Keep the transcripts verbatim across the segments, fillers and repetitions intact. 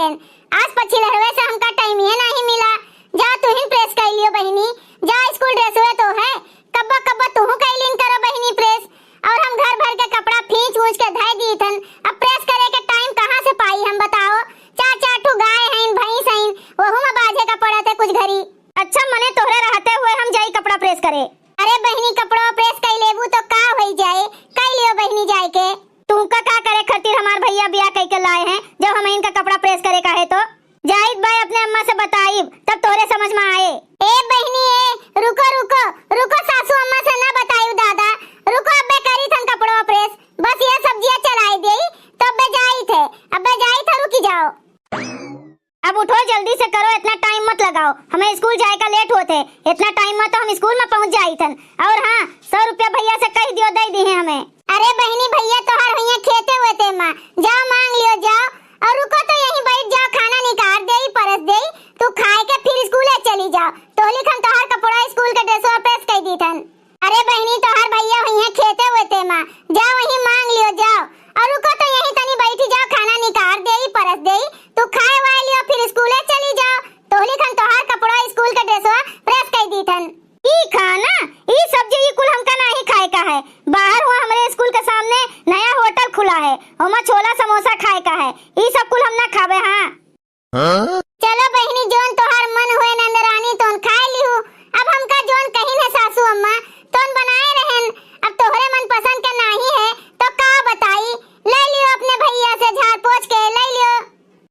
आज पछिलहरवे से हमका टाइम ये नाहीं मिला। जा तुहिन प्रेस कइ लियो बहिनी, जा स्कूल ड्रेसवे तो है, कब्बो कब्बो तुहू कइ लीन करो बहिनी प्रेस। और हम घर भर के कपड़ा फींच ऊंच के धइ दीथन, अब प्रेस करे के टाइम कहाँ से पाई हम बताओ? चार चार ठू गाय हइन, भैंस हइन, वहू में बाझे का पड़त है कुछ घरी। अच्छा, मने तोहरे रहते हुए हम जाई कपड़ा प्रेस करे? अरे बहिनी, कपड़ा प्रेस कइ लेबू तो का होइ जाए, कइ लियो बहिनी जाए के। तुमका का करे खातिर हमार भैया बियाह कइ के लाए हैं, जब हम इनका कपड़ा प्रेस करे का है तो? जाइत बाय अपने अम्मा से बताइब, तब तोहरे समझ में आए। ए बहिनी, ए, रुको, रुको, रुको, सासू अम्मा से ना बताइब दादा, रुको, अब्बे करीथन कपड़ा प्रेस, बस ये सब्जियां चलाई देई, तो अब्बे जाइत है, अब्बे जाइत है, रुकी जाओ। अब उठो, जल्दी से करो, इतना टाइम मत लगाओ, हमें स्कूल जाए का लेट होत है, इतना टाइम में तो हम स्कूल में पहुंच जाइथन। और हाँ, सौ रुपया भैया से कहि दियो, दइ दिहे हमें। अरे बहिनी, भैया तोहार हुइया खेते वेते मा, जाओ मांग लियो जाओ, और रुको तो यहीं बैठ जाओ, खाना निकार देई, परस देई, तू खाए के फिर स्कूले चली जाओ, तोहलिक हम तोहार कपड़ा स्कूल के ड्रेसवा प्रेस कइ दीथन। अरे बहिनी, तोहार भैया हुइया खेते वेते मा, जाओ वहीं मांग लियो जाओ। और रुको तो यहीं तनी बैठी जाओ, खाना निकार देई, परस देई, तू खाए वाए लियो, फिर स्कूले चली जाओ। तोहलिक हम तोहार कपड़ा स्कूल के ड्रेसवा प्रेस कइ दीथन। ई खाना, ई सब्जी, ई कुल हमका नाहीं खाए का है। बाहर हुआ हमरे स्कूल के सामने नया होटल खुला है, ओमा छोला समोसा खाए का है। ई सब कुल हम ना खाबे, हाँ। हाँ? चलो बहिनी, जोन तोहार मन होए नंदरानी, तोन खाए लिहू। अब हमका जोन कहिन है सासू अम्मा, तोन बनाए रहेन। अब तोहरे मन पसंद के नाहीं है, तो का बताई? लइ लियो अपने भैया से झाड़ पोछ के, लइ लियो।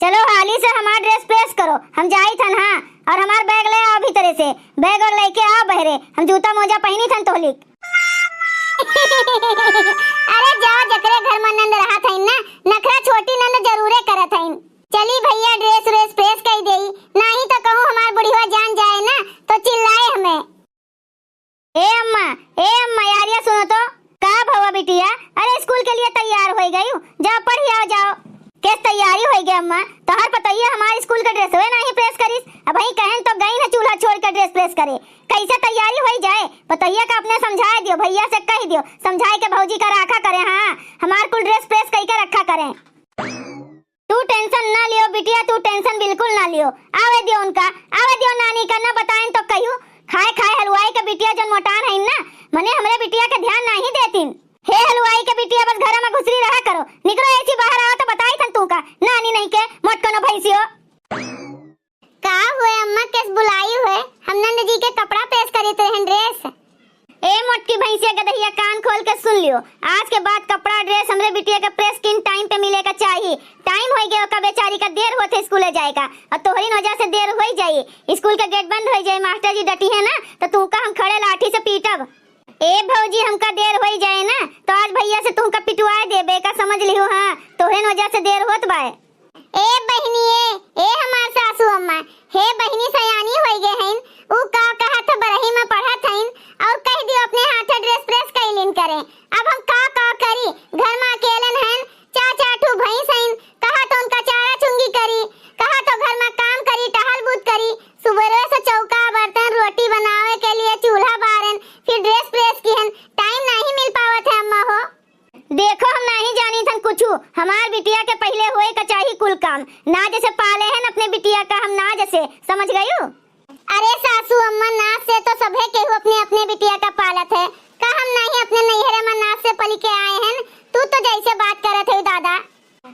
चलो हाली से हमार ड्रेस प्रेस करो, हम जाइथन, हाँ। और हमार बैग लइ आओ भीतरे से, बैग वैग लइके आओ बहरे, हम जूता मोजा पहिनीथन तोहलिक। अरे जाओ, जकरे घर में नंद रहत हइन ना, नखरा छोटी नंद जरूरे करत हइन। चली भैया, ड्रेस व्रेस प्रेस कइ देई, नाहीं तो कहूँ हमार बुढ़िया जान जाए ना, तो चिल्लाए हमें। ए अम्मा, ए अम्मा, यारिया सुनो तो। का भवा बिटिया? अरे स्कूल के लिए तैयार होइ गयू, जाओ पढ़ि आओ जाओ। केस तैयारी होइ गई अम्मा? तोहर पतोहिया हमार स्कूल के ड्रेसवे नाहीं प्रेस करिस। अबहीं कहेन तो गइन है चूल्हा छोड़ के ड्रेस प्रेस करे। कैसे तैयारी होइ जाए? पतोहिया का अपने समझाए दियो, भैया से कहि दियो, समझाए के भौजी का राखा करे, हाँ, हमार कुल ड्रेस प्रेस कइ के रखा करे। तू टेंशन ना लियो बिटिया, तू टेंशन बिल्कुल ना लियो। आवे दियो उनका, आवे दियो नानी का, ना बताएन तो कहियो, खाए खाए हलवाई के बिटिया जन मोटान हइन ना, मने हमरे बिटिया के ध्यान नाहीं देतिन। हे हलवाई के बिटिया, बस घर में घुसरी रहा करो, निकरो ऐसी बाहर आओ तो बताइथन तू का, नानी नहीं के, मोटकनो भैंसियो। का हुए अम्मा, केस बुलाई हुए? हम नंद जी के कपड़ा प्रेस करीत रहेन, ड्रेस। ए मोटकी भैंसिया गदहिया, कान खोल के सुन लियो, आज के बाद कपड़ा ड्रेस हमरे बिटिया के प्रेस किन टाइम पे मिले का चाही। टाइम होइ गयो का, बेचारी का देर होत है स्कूले जाए का, और तोहरिन वजह से देर होइ जाई, स्कूल के गेट बंद होइ जाई, मास्टर जी डटी है ना तो तू का हम खड़े लाठी से पीटब। ए भौजी, हमका देर होइ जाए ना तो आज भैया से तुमका पिटवाए देबे का, समझ लिहू, हाँ, तोहरिन वजह से देर होत बाए। ए बहिनी, ए, ए हमार सासू अम्मा, हे बहिनी सयानी होइ गए हइन, ऊ का कहत बरही में पढ़त हइन, और कहि दियो अपने हाथे ड्रेस प्रेस कइलिन करे। अब हम का का करी, घर में अकेलन हइन, चार चार ठू भैंस हइन, कहा तो उनका चारा चुंगी करी, कहा तो घर में काम करी, टहल बूत करी, सुबेरे से चौका बर्तन रोटी बनावे के लिए चूल्हा बारेन, फिर ड्रेस प्रेस किहन, टाइम नाहीं मिल पावत है अम्मा हो। देखो, हम नाहीं जानीथन कुछु। हमार बिटिया के पहिले होए का चाही कुल काम। नाज से पाले हन अपने बिटिया का हम, नाज से, समझ गयू? अरे सासू अम्मा, नाज से तो सभे केहू अपने अपने बिटिया का पालत है। का हम नाहीं अपने नैहरे में नाज से पली के आए हन? तू तो जैसे बात करत है दादा।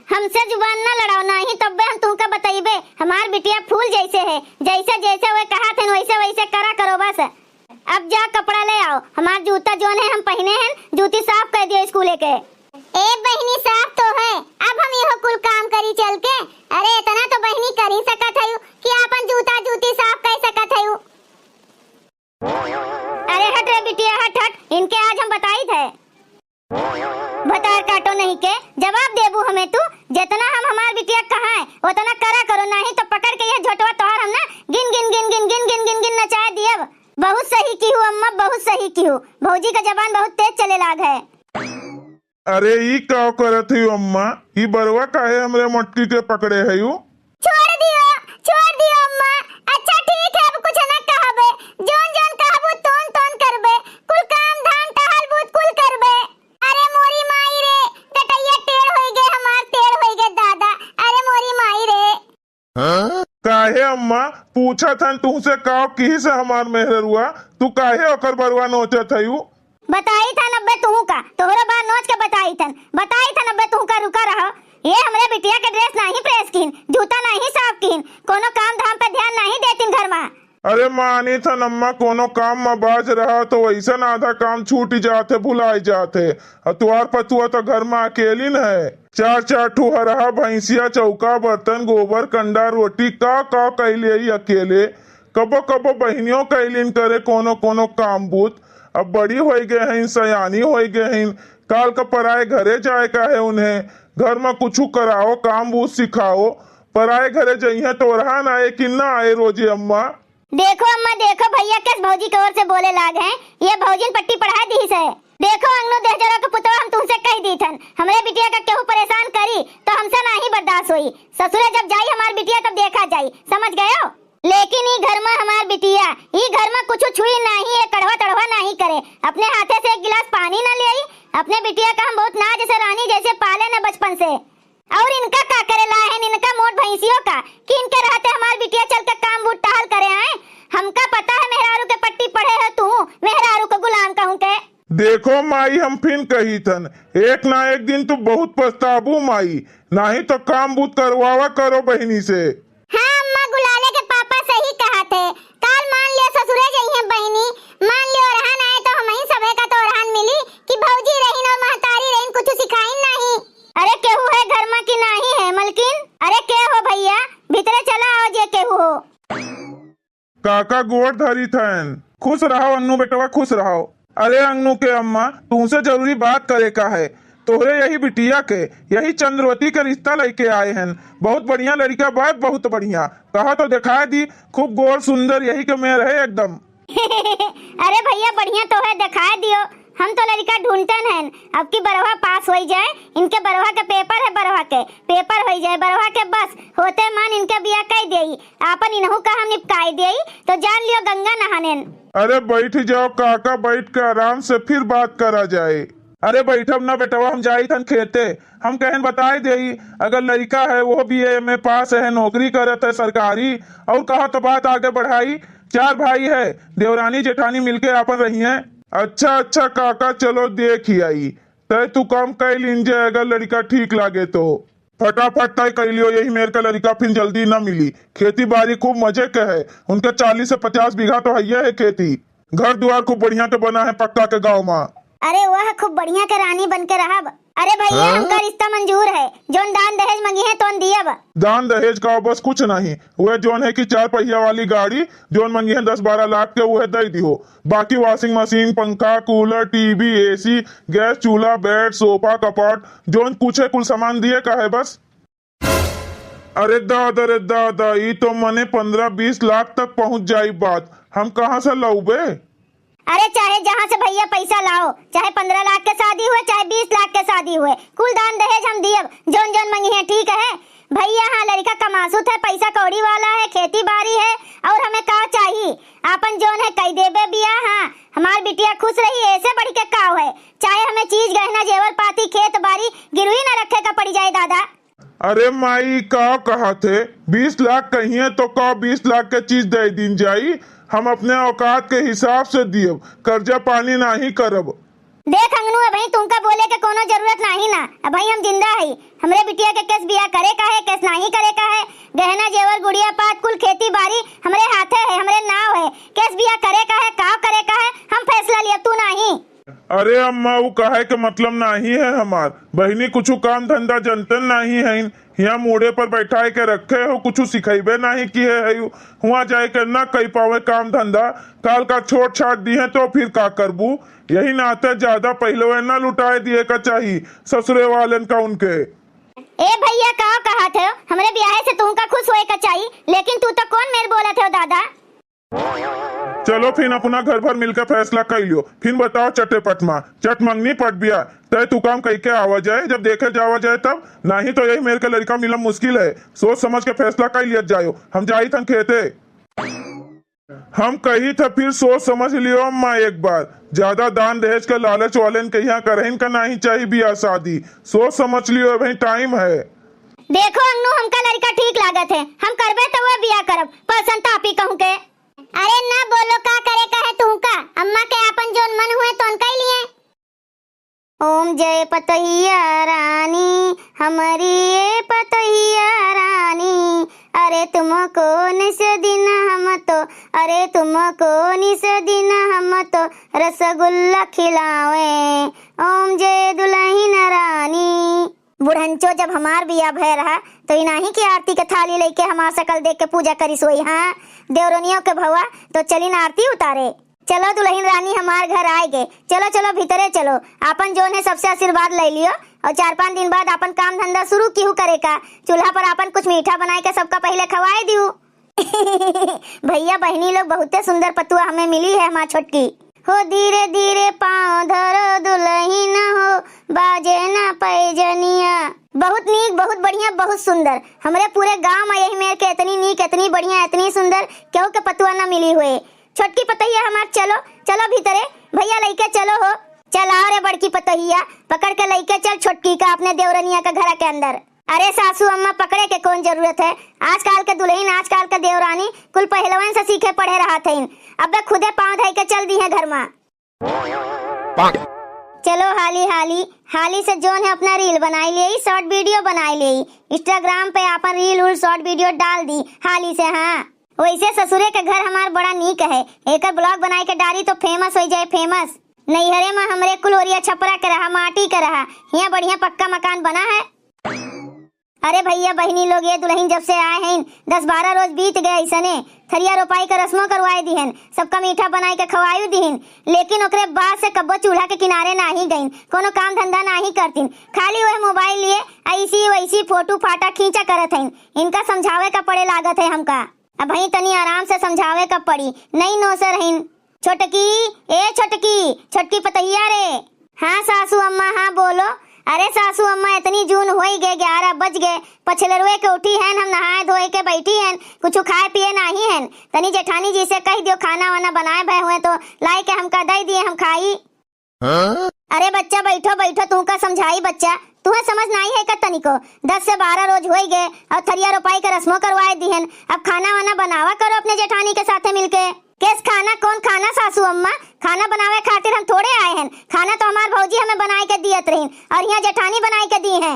हमसे जुबान ना लड़ाओ, नाहीं तब्बे हम तुमका बतइबे। हमार बिटिया फूल जैसे है, जैसे जैसे वे कहत हन वैसे वैसे करा करो बस। अब जा कपड़ा ले आओ, हमार जूता जोन है हम पहिने हन, जूती साफ कइ दियो स्कूले के। ए बहिनी, साफ तो है, अब हम इहो कुल काम करी चल के। अरे इतना तो बहिनी करी सकत हयू कि आपन जूता जूती साफ कइ सकत हयू। अरे हट रे बिटिया, हट हट, इनके आज हम बताइत है। भतार काटो नहीं के जवाब देबू हमें तू। जितना हम हमार बिटिया कहाँ है उतना करा करो, नाहीं तो पकड़ के यह झोटवा तोहार हम ना गिन गिन गिन गिन गिन गिन गिन गिन नचाए दियब। बहुत सही किहू अम्मा, बहुत सही किहू। भौजी का जबान बहुत तेज चले लाग है। अरे ई का करत हयू अम्मा? ई बरवा काहे हमरे मोटकी के पकड़े हयू? छोड़ दियो, छोड़ दियो अम्मा। अच्छा ठीक है, अब कुछ ना कहबे। जोन जोन कहबू तोन तोन करबे। कुल काम धाम टहल बूत कुल करबे। अरे मोरी माई रे, गटैया टेढ़ होई गए, हमार टेढ़ होई गए दादा। अरे मोरी माई रे। हे अम्मा, पूछत हन तुहसे का किहिस हमार मेहररुआ, तू काहे ओकर बरवा नोचत हयू? बताई थन अब्बे तुहू का, तोहरो बार नोच के बताई थन, बताई थन अब्बे तुहू का, रुका रहो। ये हमरे बिटिया के dress नाही press किहिन, जूता नाही साफ किहिन, कोनो काम धाम पे ध्यान नाही देतिन घर मा। अरे मानी थन अम्मा, कोनो काम मा बाज रहा तो वैसन आधा काम छूट जात है, भुलाए जात है। और तुहार पतुआ तो घर मा अकेलिन है, चार चार ठो हरहा, भैंसिया, चौका, बर्तन, गोबर, कंडा, रोटी, का का कैले ही अकेले। कबो कबो बहिनियों कैलिन करे कोनो कोनो काम बूत। अब बड़ी होई गए हईन, सयानी होई गए हईन, काल का पराए घरे जाए का है उन्हें। घर मा कुछु कराओ, काम बूत सिखाओ, पराए घरे जइहें तो ओरहान आए कि ना आए रोजे अम्मा। देखो अम्मा, देखो भैया कैस भौजी के ओर से बोले लाग हैं, ये भौजिन पट्टी पढ़ा दीस है। देखो अंगनू देहजरा के पुतवा, हम तुमसे कह दी थन, हमरे बिटिया का केहू परेशान करी तो हमसे नाही बर्दाश्त होई। ससुरे जब जाई हमार बिटिया तब देखा जाई, समझ गयो? लेकिन ई घर मा हमार बिटिया, ई घर मा कुछ छुई नाही, ये कड़वा तड़वा नाही करे, अपने हाथे से एक गिलास पानी ना ले आई। अपने बिटिया का हम बहुत नाज से रानी जैसे पाले न बचपन से। और इनका का करे लाए हैं, इनका मोट भैंसियों का, कि इनके रहते हमार बिटिया चल के काम बूट टहल करे आए। हमका पता है मेहरारू के पट्टी पढ़े हो तू, मेहरारू को गुलाम कहूँ के। देखो माई, हम फिन कही थन, एक ना एक दिन तू बहुत पछताबू माई, नाही तो काम बूत करवावा करो बहिनी से। हाँ अम्मा, गुलाले के पापा सही कहा थे। काल मान लियो ससुरे जइहें बहिनी, मान लियो ओरहन आए तो हमही सभे का तो ओरहन मिली कि भौजी रहीन और महतारी रहीन, कुछ सिखाइन नाही। अरे केहू है घर मा कि नाही है मलकिन? अरे के हो भैया, भीतरे चला आओ जे केहू हो। काका गोड़ धरी थन। खुश रहो अन्नू बेटवा, खुश रहो। अरे अंगनू के अम्मा, तुमसे जरूरी बात करे का है। तोहरे यही बिटिया के, यही चंद्रवती के रिश्ता लइके आए हन। बहुत बढ़िया लड़िका बा, बहुत बढ़िया। कहा तो देखाए दी, खूब गोर सुंदर, यही के मेर है एकदम। अरे भैया, बढ़िया तो है, देखाए दियो। हम तो लड़िका ढूंढते हन, अब की बरवा पास होई जाए, इनके बरवा के पेपर है, बरवा के पेपर होई जाए, बरवा के बस होते मान इनके बिया कई देई। आपन इनहू का हम निपटाई देई, तो जान लियो गंगा नहानेन। अरे बैठ जाओ काका, बैठ के आराम से फिर बात करा जाए। अरे बैठब ना बेटवा, हम जाई थन खेते। हम कहन बताई देई, अगर लड़िका है वो बीए में पास है, नौकरी करत है सरकारी, और कहा तो बात आगे बढ़ाई। चार भाई है, देवरानी जेठानी मिलके आपन रही हैं। अच्छा अच्छा काका, चलो देख ही आई। तय तू काम कई लीन जाए, अगर लड़िका ठीक लागे तो। फटाफट तय कई लियो, यही मेर का लड़िका फिर जल्दी न मिली। खेती बारी खूब मजे के है, उनके चालीस से पचास बीघा तो हइये है खेती। घर दुआर खूब बढ़िया के बना है पक्का के गाँव मा। अरे वह खूब बढ़िया के रानी बन के रहब। अरे भैया, हाँ? हमका रिश्ता मंजूर है, जोन दान दहेज मंगी है तोन दियब। दान दहेज का बस कुछ नहीं, वह जोन है कि चार पहिया वाली गाड़ी जोन मंगी है दस बारह लाख के, वह दे दिहो। बाकी washing machine, पंखा, cooler, टीवी, एसी, गैस चूल्हा, बेड, सोफा, कपाट, जोन कुछ है कुल सामान दिए का है बस। अरे दादा रे दादा, ई तो मने पन्द्रह बीस लाख तक पहुँच जाई बात। हम कहाँ से लउबे? अरे चाहे जहाँ से भैया पैसा लाओ, चाहे पन्द्रह लाख के शादी हुए, चाहे बीस लाख के शादी हुए, कुल दान दहेज हम दियब, जोन जोन मंगी है, ठीक है। भैया हाँ लड़िका कमासुत है, पैसा कौड़ी वाला है, खेती बारी है, और हमें का चाही? आपन जोन है कई देबे बिया। हाँ, हमार बिटिया खुश रही, ऐसे बढ़ के का है? चाहे हमें चीज गहना जेवर पाती खेत बारी गिरवी न रखे का पड़ी जाए दादा। अरे माई, का कहा थे? बीस लाख कहिए तो का बीस लाख के चीज दे दीन जाई? हम अपने औकात के हिसाब से दियब, कर्जा पानी नाही करब। देख अंगनू, अबहीं तुमका बोले के कोनो जरूरत नाही ना, अबहीं हम जिंदा हई। हमरे बिटिया के केस बियाह करे का है, केस नाही करे का है, गहना जेवर गुड़िया पात कुल खेती बारी हमरे हाथे है, हमरे नाव है। केस बियाह करे का है, काव करे का है, हम फैसला लियब, तू नाही। अरे अम्मा, उ कहे के मतलब नाही है हमार। बहिनी, कुछु काम धंधा जनते नाही है, हियाँ मूड़े पर बैठाए के रखे हो, कुछु सिखैबे नाही किए है। हुआँ जाए के ना कई पावे काम धंधा, काल का छोट छाट दिहे तो फिर का करबू? यही नाते ज्यादा पहिले ना लुटाए दिए का चाही ससुरे वालन का उनके। ए भैया, का कहत हो? हमरे बियाहे से तुमका खुश होए का चाही, लेकिन तू तो कौन मेर बोलत हो दादा? चलो फिन अपना घर भर मिलके फैसला कई लियो, फिन बताओ चटे पट मा, चट मंगनी पट बिया, तय तू काम कई के आवा जाए, जब देखे जावा जाए तब, नाही तो यही मेर के लड़िका मिलम मुश्किल है। सोच समझ के फैसला कई लियत जायो, हम जाई थन खेते। हम कही था फिर सोच समझ लियो अम्मा एक बार, ज्यादा दान दहेज का लालच वालेन के यहाँ करहिन का नाही चाही बियाह शादी, सोच समझ लियो अभी टाइम है। देखो अंगनू, हमका लड़िका ठीक लागत है, हम करबे तो वह बियाह करब, जय पतोहिया रानी, हमरी ये पतोहिया रानी, अरे तुमको निस दिन हम तो, अरे तुमको निस दिन हम तो रसगुल्ला खिलावे, ओम जय दुलहिन रानी। बुढ़ंचो जब हमार बियाह भय रहा, तो इनाही की आरती के थाली लइके हमार सकल देख के पूजा करिस होई। हाँ, देवरनियों के भवा, तो चलिन आरती उतारे। चलो दुलहिन रानी हमार घर आए गे। चलो, चलो, भीतरे चलो। आपन जोन है सबसे आशीर्वाद लइ लियो और चार पाँच दिन बाद आपन काम धंधा शुरू किहू करे का। चूल्हा पर आपन कुछ मीठा बनाए के सबका पहिले खवाए दिहू। भइया बहिनी लोग, बहुते सुंदर पतुआ हमें मिली है हमार छोटकी। हो धीरे धीरे पाँव धरो दुलहिन हो, बाजे ना पैजनिया। बहुत नीक, बहुत बढ़िया, बहुत सुंदर। हमरे पूरे गाँव में यही मेर के इतनी नीक, इतनी बढ़िया, इतनी सुंदर केहू के पतुआ ना मिली हुए। छोटकी पतोहिया हमार, चलो, चलो भीतरे, भइया लइके चलो हो। चल आओ रे बड़की पतोहिया, पकड़ के लइके चल छोटकी का अपने देवरनिया के घरा के अंदर। अरे सासू अम्मा, पकड़े के कौन जरूरत है? आजकाल के दुलहिन, आजकाल के देवरानी कुल पहलवन से सीखे पढ़े रहत हइन। अबे खुदे पाँव धइ के चल दिहे घर मा। चलो हाली हाली, हाली से जोन है अपना reel बनाई लेई, short video बनाई लेई, Instagram पे आपन reel उल short video डाल दी हाली से। हाँ, वैसे ससुरे के घर हमार बड़ा नीक है, एकर vlog बनाई के डारी तो famous होइ जाए, famous। नैहरे मा हमरे कुल ओरिया छपरा के रहा, माटी के रहा, हियाँ बढ़िया पक्का मकान बना है। अरे भइया बहिनी लोग, ये दुलहिन जब से आए हैं, दस बारह रोज बीत गए ऐसने। थरिया रोपाई का रस्मों करवाए दिहन, सबका मीठा बनाए के खवायु दिहन, लेकिन ओकरे बाद से कब्बो चूल्हा के किनारे नाही गइन, कोनो काम धंधा नाही करतिन, खाली वह mobile लिए ऐसी वैसी photo फाटा खींचा करत हइन। इनका समझावे का पड़े लागत है हमका। अबहीं तनी आराम से समझावे का पड़ी, नई नोसर हइन। छोटकी, ए छोटकी, छोटकी पतोहिया रे। हाँ सासू अम्मा, हाँ बोलो। अरे सासू अम्मा, इतनी जून होई गे, ग्यारह बज गे, पछलरुए के उठी हन, हम नहाए धोए के बैठी हन, कुछु खाए पिए नाही हन। तनी जेठानी जी से कहि दियो खाना वाना बनाए भए हुए तो लाई के हमका दइ दिए, हम खाई। हाँ? अरे बच्चा, बैठो, बैठो, तुहका समझाई बच्चा, तुहें समझ नाही है का तनिको? दस से बारह रोज होई गे और थरिया रोपाई के रस्मों करवाए दिहन। अब खाना वाना बनावा करो अपने जेठानी के साथे मिलके। केस खाना, कौन खाना सासू अम्मा? खाना बनावे खातिर हम थोड़े आए हन, खाना तो हमार भौजी हमें बनाए के दियत रहीन और हियाँ जेठानी बनाए के दी हैं।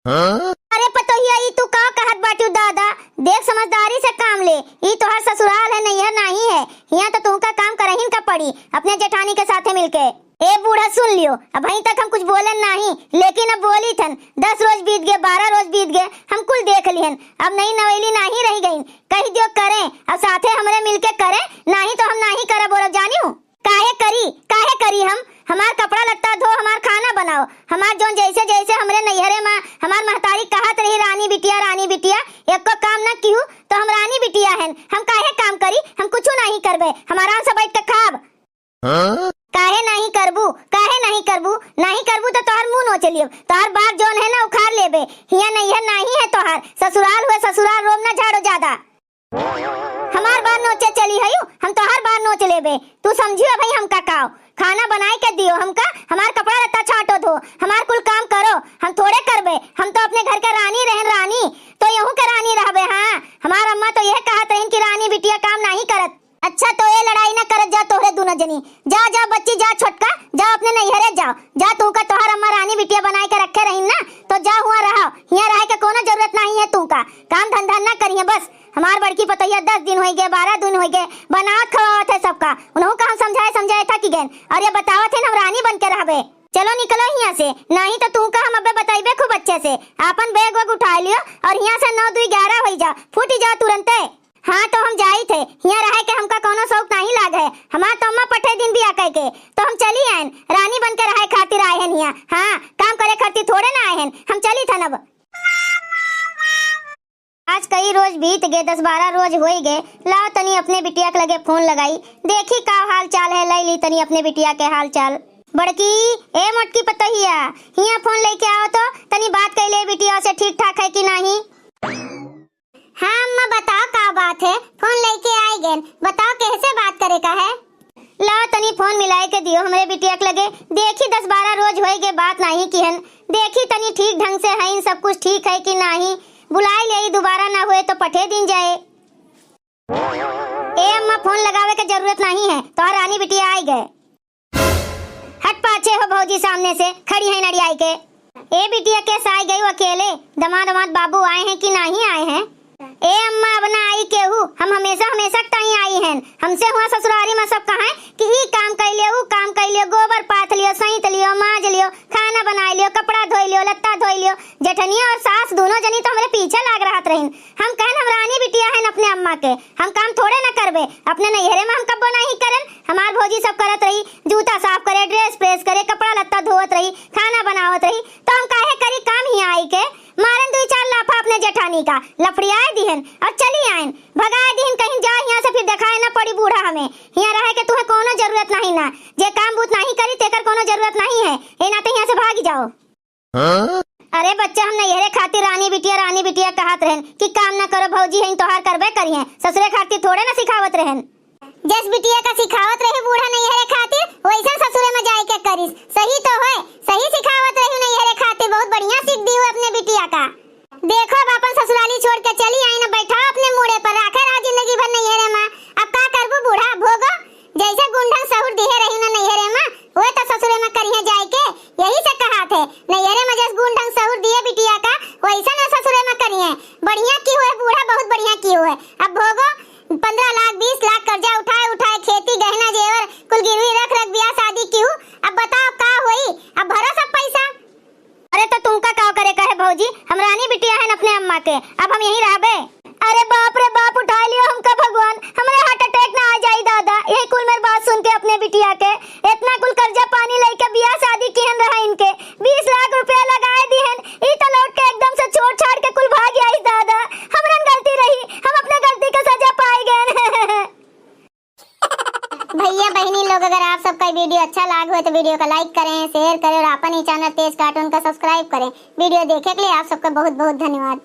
हाँ? अरे पतोहिया, ई तू का कहत बाटू दादा? देख, समझदारी से काम ले, ई तोहर ससुराल है, नैहर नाही है। हियाँ तो तुमका काम करहिन का पड़ी अपने जेठानी के साथे मिलके। ए बूढ़ा, सुन लियो, अबहीं तक हम कुछ बोलन नाही, लेकिन अब बोली थन। दस रोज बीत गए, बारह रोज बीत गए, हम कुल देख लिहन। अब नई नवेली नाही रही गईन, कहि दियो करें, अब साथे हमरे मिलके करें, नाही तो हम नाही करब ओरब, जानियो। काहे करी, काहे करी हम? हमार कपड़ा लत्ता धो, हमार खाना बनाओ, हमार जौन जैसे जैसे हमरे नैहरे मा हमार महतारी कहत रही, "रानी बिटिया, रानी बिटिया," एको काम न किहू, तो हम रानी बिटिया हन, हम काहे काम करी? हम कुछु नाही करबे, हम आराम से बैठ के खाब। हाँ? काहे नाही करबू, काहे नाही करबू? नाही करबू तो तोहर मुंह नोच लियब, तोहर बार जौन है ना उखाड़ लेबे। हिया नैहर नाही है तोहार, ससुराल हुए ससुराल, रोब ना झाड़ो ज्यादा। हमार बार नोचे चली हयू, हम तोहार बार नोच लेबे। तू समझियो भाई हमका काव, खाना बनाए के दियो हमका, हमार कपड़ा लत्ता छांटो धो, हमार कुल काम करो, हम थोड़े करबे, हम तो अपने घर के रानी रहन रानी, तो यहू के रानी रहबे। हाँ, हमार अम्मा तो यह कहत रहिन कि रानी बिटिया काम नाही करत। अच्छा तो ये लड़ाई ना करत जा तोहरे दुनो जनी, जा जा बच्ची जा छोटका, जा अपने नैहरे जाओ, जा तू का तोहर अम्मा रानी बिटिया बनाए के रखे रहिन ना, तो जा हुआ रहो, हिया रहे के कोनो जरूरत नाही है तू का, काम धंधा ना करिए बस। हमार बड़की पतोहिया दस दिन होई गए, बारह दिन होई गए, बनावत खवावत है सबका। उनहू का हम समझाए समझाए थक गए, और ये बतावत है हम रानी बन के रहबे। चलो निकलो हिया से, नाही तो तू का हम अबे बताइबे खूब अच्छे से। आपन बैग वैग उठा लियो और हिया से नौ दुई ग्यारह होई जा, फूटी जा तुरंते। हाँ तो हम जाई थे, हिया रहे के हमका कोनो शौक नाही लाग है। हमार तो अम्मा पठे दिन बिया कह के, तो हम चली आयन, रानी बन के रहे खातिर आए हैं हिया। हाँ, काम करे खातिर थोड़े ना आए हैं, हम चली थन अब। आज कई रोज बीत गए, दस बारह रोज होई गए। लाओ तनी अपने बिटिया के लगे फोन लगाई, देखी का हाल चाल है। लई ली तनी अपने बिटिया के हाल चाल। बड़की, ए मोटकी पतोहिया, हिया फोन लेके आओ तो, तनी बात कर ले बिटिया से, ठीक ठाक है कि नाही। हाँ अम्मा, बताओ का बात है? फोन लेके आई गए, बताओ कैसे बात करे का है? लाओ तनी फोन मिलाए के दियो हमरे बिटिया के लगे। देखी दस बारह रोज होए गए बात नाही किहन। देखी तनी ठीक ढंग से हईन, सब कुछ ठीक है कि नाही। बुलाए ले दोबारा ना हुए तो पठे दिन जाए। ए अम्मा, फोन लगावे के जरूरत नाही है, तोहर रानी बिटिया आई गए। हट पा अच्छे हो भौजी सामने से खड़ी हैं नड़ियाई के। ए बिटिया, कैसे आई गयू अकेले? दमाद, दमाद बाबू आए हैं कि नाहीं आए हैं? ए अम्मा, अब ना आई केहू, हम हमेशा, हमेशा के ताईं आई हैं। हमसे हुआ ससुरारी मा सब कहें कि ई काम कइ लियो, ऊ काम कइ लियो, गोबर पाथ लियो, सैंत लियो, माज लियो, खाना बनाइ लियो, कपड़ा धोइ लियो, लत्ता धोइ लियो। जेठनिया और सास दुनो जनी तो हमरे पीछे लाग रहत रहिन। हम कहन, हम रानी बिटिया हन अपने अम्मा के, हम काम थोड़े न करबे। अपने नैहरे मा हम कब्बो नाहीं करन। हमार भौजी सब करत रही, जूता साफ करे, dress press करे, कपड़ा लत्ता धोवत रही, खाना बनावत रही, तो हम काहे करी काम हियाँ आई के? मारन दुइ चार लाफा अपने जेठानी का, लफड़ियाए दिहन और चली आयन, भगाए दिहन, कहिन जा हियाँ से, फिर देखाए न पड़ी बूढ़ा हमें। हियाँ रहे के तुहें कौनो जरूरत नाहीं ना, जे काम बूत नाहीं करी तेकर कौनो जरूरत नाहीं है, ए नाते हियाँ से भागि जाओ। हाँ? अरे बच्चा, हम नैहरे खातिर रानी बिटिया, रानी बिटिया कहत रहन कि काम न करो, भौजी हइन तोहार, करबे करिहें। ससुरे खातिर थोड़े न सिखावत रहन। जस बिटिया का सिखावत रही बूढ़ा नैहरे खातिर, वैसन ससुरे मा जाए के करिस। सही तो होय, सही सिखावत रही नैहरे खातिर, बहुत बढ़िया सीख दिहू अपने बिटिया का। देखो, अब अपन ससुराली छोड़ के चली आई न, बैठाओ अपने मूड़े पर, राखे रहा जिंदगी भर नैहरे मा। अब का करबू बूढ़ा, भोगो। जैसे गुण ढंग सहूर दिहे रही न नैहरे मा, वह तो ससुरे मा करिहे जाए के। यही से कहात है, नैहरे मा जस गुण ढंग सहूर दिहे बिटिया का, वैसन वह ससुरे मा करिहे। बढ़िया किहू है बूढ़ा, बहुत बढ़िया किहू है। अब भोगो, पन्द्रह लाख, बीस लाख कर्जा उठाए उठाए, खेती गहना जेवर कुल गिरवी रख रख बियाह शादी किहू। अब बताओ का होई, अब भरो सब पैसा। अरे तो तुमका का करे कहे भौजी, हम रानी बिटिया हन अपने अम्मा के, अब हम यहीं रहबे। अरे बाप रे बाप, उठाए लियो हमका भगवान, हमरे heart attack ना आ जाई दादा। यही कुल मेर बात सुन के अपने बिटिया के, इतना कुल कर्जा पानी लइके बियाह शादी किहन रहा इनके, बीस लाख रुपया लगाए दिहन, ई तो लौट के एकदम से छोड़ छाड़ के कुल भाग आइस दादा। हमरन गलती रही, हम अपने गलती के सजा पाए गए। भैया बहिनी लोग, अगर आप सबका video अच्छा लाग होय तो video का like करें, share करें और अपन ही channel तेज cartoon का subscribe करें। Video देखे के लिए आप सबका बहुत बहुत धन्यवाद।